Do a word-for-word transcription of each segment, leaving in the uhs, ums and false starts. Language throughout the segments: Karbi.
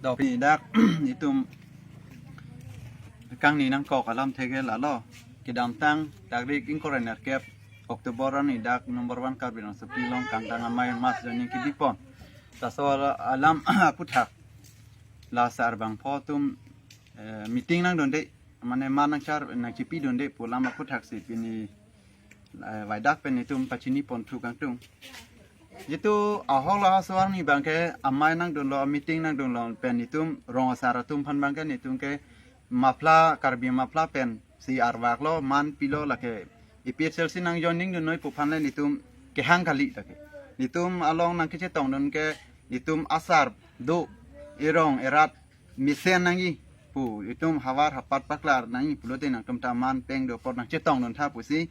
Dok ni dak itum kangni nangkok alam theke lalo. Kedamtang tarik ingkoi ra nerkep October arni dak number one Karbi Rongsopi along kangtang amei mass joining kebipon. Laso alam aphuthak la sarbangpho atum eh, meeting nangdunde, mane man nangchar nangchipidunde pu alam aphuthak si pini eh, vaidak pen itum pachini ponthu kangtung. Jitu ahok laso arni abangke amei nangdunlo, meeting nangdunlo pen itum rong asar atum aphan abangke itum ke mafla, Karbi mafla pen si arvaklo, man pilo, lake A P H L C nang joining dunnoi pu aphan le itum kehang kali lake. Itum along nangkechetongdun ke itum asar do, erong erat mesen nangji pu, itum havar hapat paklar nangji pulote nangtum ta man peng do apot nangchetongdun tha pusi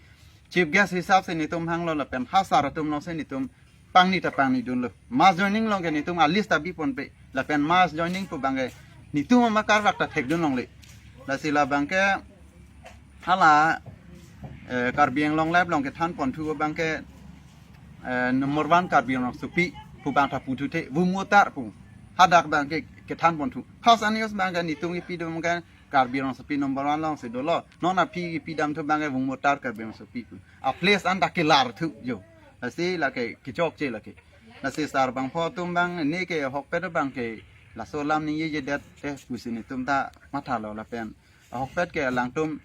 chief guest hisap si itum hanglo lapen ha sar atum along si itum pangni ta pangnidunlo. Mass joining along ke itum a list ta biponpe, lapen mass joining pu abangke itum ama karvak ta thekdun longle. Lasi la abangke hala eh, Karbi Anglong Live along kethan ponthu abangke eh, number one Karbi Rongsopi pu abang ta puthuthe, Bhumio Tarlo pu. Hadak abangke kethan ponthu. First news abangke itum ipi do abangke Karbi Rongsopi number one along si dolo. Non aphi ipi damthu abangke Bhumio Tarlo Karbi Rongsopi pu. A place an ta kelar thu jo. Lasi lake kechokche lake. Lasi sarbangpho atum abang neke ahokpet abangke laso alam ningjejedet eh pusi itum ta mathalo lapen ahokpet ke alangtum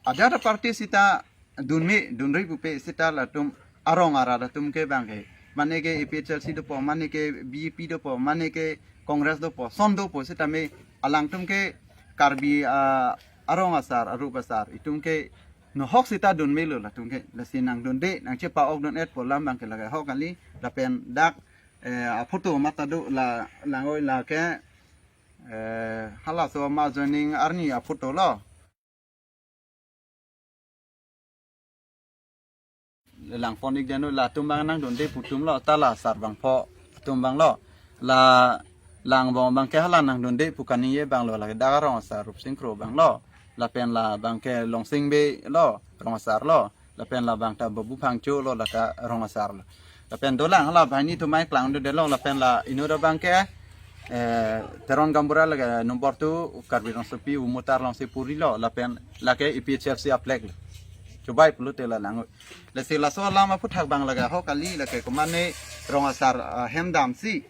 ajat party sita dunme dunri pupe sita latum arong arat atum ke abangke, mane ke A P H L C dopo, mane ke B J P dopo, mane ke Congress dopo, son dopo sitame alangtum ke Karbi ah, arong asar, arup asar, itum ke nohok sita dunmelo latum ke, lasi nangdunde, nangchepa-okdun-et pu alam abangke lake ahok kali, lapen dak eh, aphoto mata do la langoi lake eh, halaso mass joining arni aphoto lo. Langpon-ik deno latum abang nangdunde pu atum lo, ta la sarbangpho atum abang lo. La langbong abangke hala nangdunde pu kaningje abang lo, lake dak arong asar Rupsing Kro abang lo. Lapen la abangke Longsing Bey lo, rong asar lo. Lapen la abang ta Babu Phangcho lo, la ta rong asar lo. Lapen dolang hala banghini atum mai klangdunde lo, lapen la inut abangke eh, Teron Gaonbura lake number two Karbi Rongsopi Bhumio Tarlo along si puri lo, lapen lake A P H L C a flag lo. Chubai pulote la langoi. Lasi laso alam aphuthak abang lake ahok kali, lake komane rong asar ah, hem damsi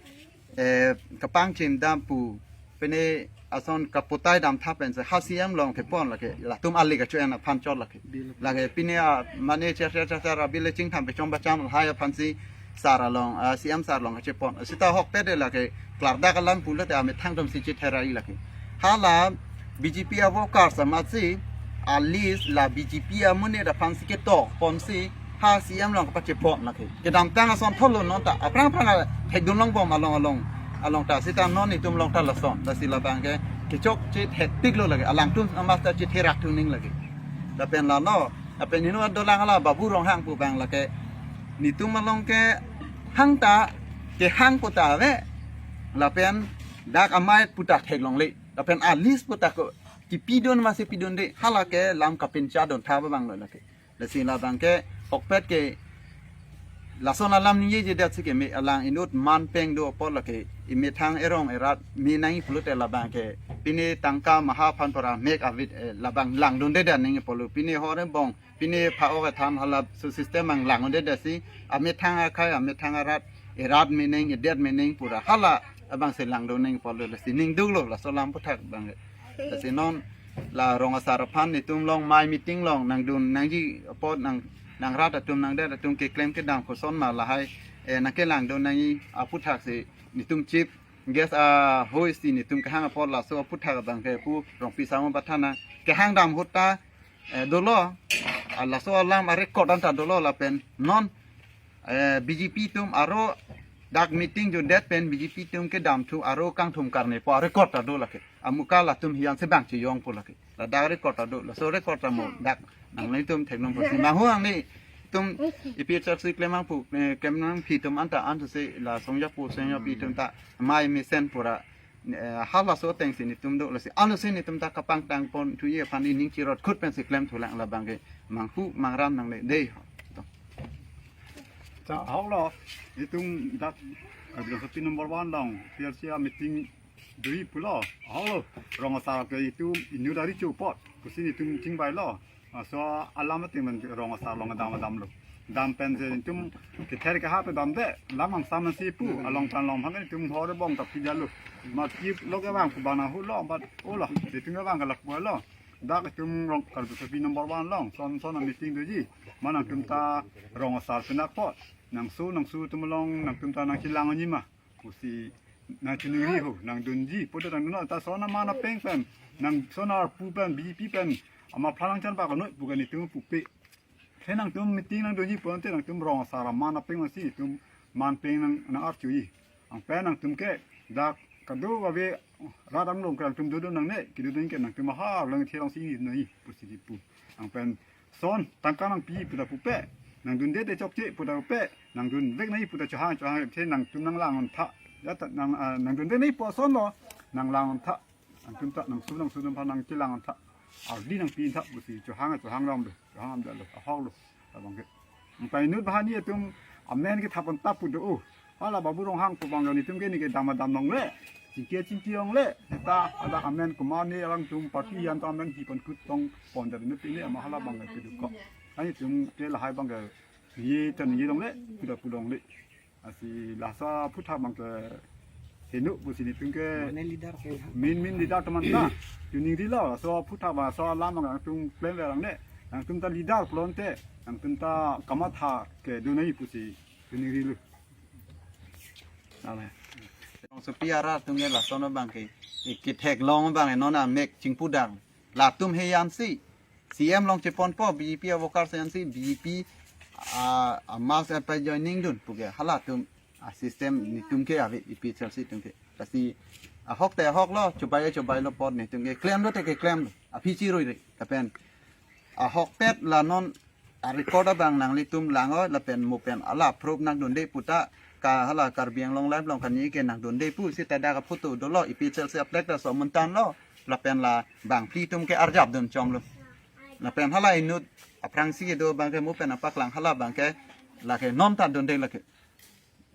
eh, kapangchim dam pu pine ason kapotai dam tha pensi ha C M along kepon lake, latum ali kacho-en aphan chot lake. Lake pine a mane cher cher cher cher a bill chingtham pechom pacham lahai aphansi sar along ah, C M sar along kachepon. Sita ahokpet de lake klardak alam pulote amethang atum si chetherai lake. Hala B J P a workers amatsi a list la B J P amonit aphansi ketok ponsi ha C M along kapachepon lake. Kedamtang ason thotlo, non ta aphrang aphrang a thekdun longbom along along along ta, sita non itum along ta lason. Lasi labang ke kechokche thektik lo lake, alangtum amat ta chetherak thuning lake. Lapen la no, lapen hinu dolang hala Babu Ronghang pu abang lake, nitum along ke hang ta, kehang pu ta ave, lapen dak amei pu ta theklongle, lapen a list pu ta ko kipidun masi pidunde, hala ke lam kapinchadun tha abang lo lake. Lasi labang ke ahokpet ke lason alam ningjejedet si keme, alang inut man peng do apot lake, emethang erong erat me nangji pulote labang ke pine tangka maha aphan pura mek avit eh, labang langdunde dan ningje pulo, pine hor ebong, pine pha-ok kethan hala su system ang langdunde dan si, amethang akhei, amethang arat, erat me nangji, edet me nangji pura hala abang si langdun nangji pulo, lasi ning duklo laso alam aphuthak abang ke. Lasi non la rong asar aphan nitum along mai meeting along nangdun nangji apot nang, nang rat atum nang det atum keklem kedam koson ma lahai eh, nangkelangdun nangji aphuthak si nitum chief guest ahoi si nitum kehang apot laso aphuthak abang ke pu Rongpi Samo Bathana kehang dam ahut ta eh, dolo, ah, laso alam a record an ta dolo lapen non eh, B J P atum aro dak meeting jundet pen B J P atum kedam thu aro kangthum karne pu a record ta do lake. Amuka latum hian se bang chiyong pu lake. Ladak record ta do, laso record ta mo dak nanglitum theknong pusi. Mahu angni tum A P H L C klem nang pu, eh, klem nangphi atum anta antu se la songja pu songja pi atum ta mai mesen pura eh, halaso ateng si nitum do, lasi ano si nitum ta kapangtang ponthuji aphan ining chirot khut pensi klem thulang, labang ke manghu mangram nangle dei. Ta ahok lo, itum dak Karbi Rongsopi number one along P R C a meeting Dui pulo, ahok lo, rong asar ke itum inut ari chu apot, pusi itum chingvailo. Laso alam ating man rong asar along dam damlo. Dam pen si itum kether keha pe damde, lam angsam si pu, along tan long hang itum hor bong tapi jalo. Mat kip lo kevang pu bana hu lo, bat o lo, itum kevang ke lapu lo. Dak itum rong Karbi Asopi number one along, son son a meeting doji. Ma nangtum ta rong asar penap apot, nangso nangso atum along nangtum ta nangchelang onji ma pusi nangchiningri ho, nangdunji, puta nangdun ta son aman apeng pen, nang son arpu pen, B J P pen, ama phalang chan pa kanoi pu ke itum pupe. He nangtum meeting nangdunji pulote nangtum rong asar aman apeng si itum man peng nang nang archuji. Anpen nangtum ke dak kadokave rat anglong ke nangtum dodun nangne, kedodun ke nangtum ahar lang thi along si nai pusi kipu. Anpen son tangka nangpi puta pupe, nangdunde te chokche puta pupe, nangdunvek nai puta chohang chohang the nangtum nanglang on tha. Ya ta nang, ah, nangdunvek nai pu ason lo, nanglang on tha. Nangtum ta nangso nangso atum aphan nangchelang on tha. Ardi nangpi tha pusi chohang chohang ram do, chohang ram do, ahok lo, labang ke. Anpen inut banghini atum amen kethap on ta pu do. Oh, hala Babu Ronghang pu abang itum ke ne ke dam dam longle, chingki chingki longle. Ta ada amen komat ne alangtum party yan ta amen hi pon kut tong pon dari inut ne ama hala abang ke dukok. Ani itum ke lahai abang ke ye tan ye longle, kuda pu longle. Lasi laso aphuthak abang ke heno pusi itum ke Mane leader ke. Main main leader atum an ta. Chuningrilo, laso aphuthak abang, laso alam abang nangtum plan le lang ne. Nangtum ta leader pulote, nangtum ta kamatha ke do nai pusi chuningrilo. Nale. Rong asopi arat atum ke lason abang ke, i ketheklong abang non amek chingpudang. Latum he yan si, C M along cheponpo, B J P a-worker si yan si, B J P a, a-mask a-joining dun pu ke, halatum a-system netum ke ave, A P H L C atum ke. Lasi ahok te ahok lo, chobai chobai lo apot netum ke, klemlo te keklem lo, aphi chirui re, lapen ahokpet la non a-record abang nanglitum lang-o, lapen mo pen hala proof nangdunde puta, ka hala Karbi Anglong Live along kani ke nangdunde pu seta dak a-photo dolo, A P H L C a-flag ta so muntan lo, lapen la bangphli atum ke arjap dun chom lo. Lapen hala inut aphrangsi do abang ke mo pen apaklang hala abang ke, lake non ta dunde lake.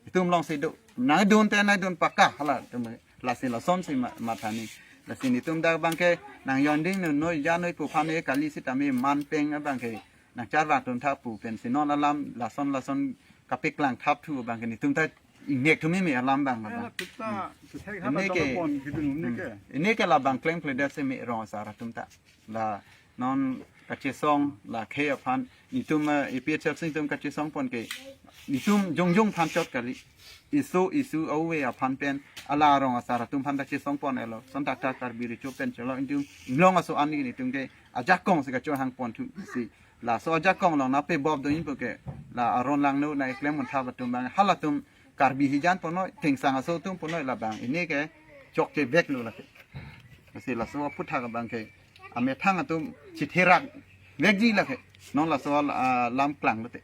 Itum along si do, nangdun te nangdun pakka, hala, itum, lasi lason si ma-, mathani. Lasi netum dak abang ke, nang yonding nu noi ja noi pu aphan ne kali sitame man peng abang ke, nangcharvak dun tha pu pen si non alam, lason lason kapeklang thap thu abang ke, netum ta ingnek thu meme alam abang Eh, abang. Kita, kita Ini hana ke, jawab pon, gitu, ini hmm. ke. Ini ke labang klem kledet si me rong asar atum ta. La non kachesong la khei aphan netum, eh, A P H L C atum kachesong pon ke netum jongjong aphan chot kali. Isu isu awe aphan pen hala rong asar atum aphan kachesong pon elo. Son tak tak Karbi Recho pen chelo netum inglong aso ani netum ke ajakong si kachohang pon thu si. Laso ajakong along nangpebop dun pu ke la aron langno nangkeklem un tha atum abang halatum Karbi hijan ponnoi, thengsang aso atum ponnoi labang. Ini ke chokche vek lo lake. Lasi laso aphuthak abang ke amethang atum chitherak vekji lake. Non laso, ah, lam klang lote.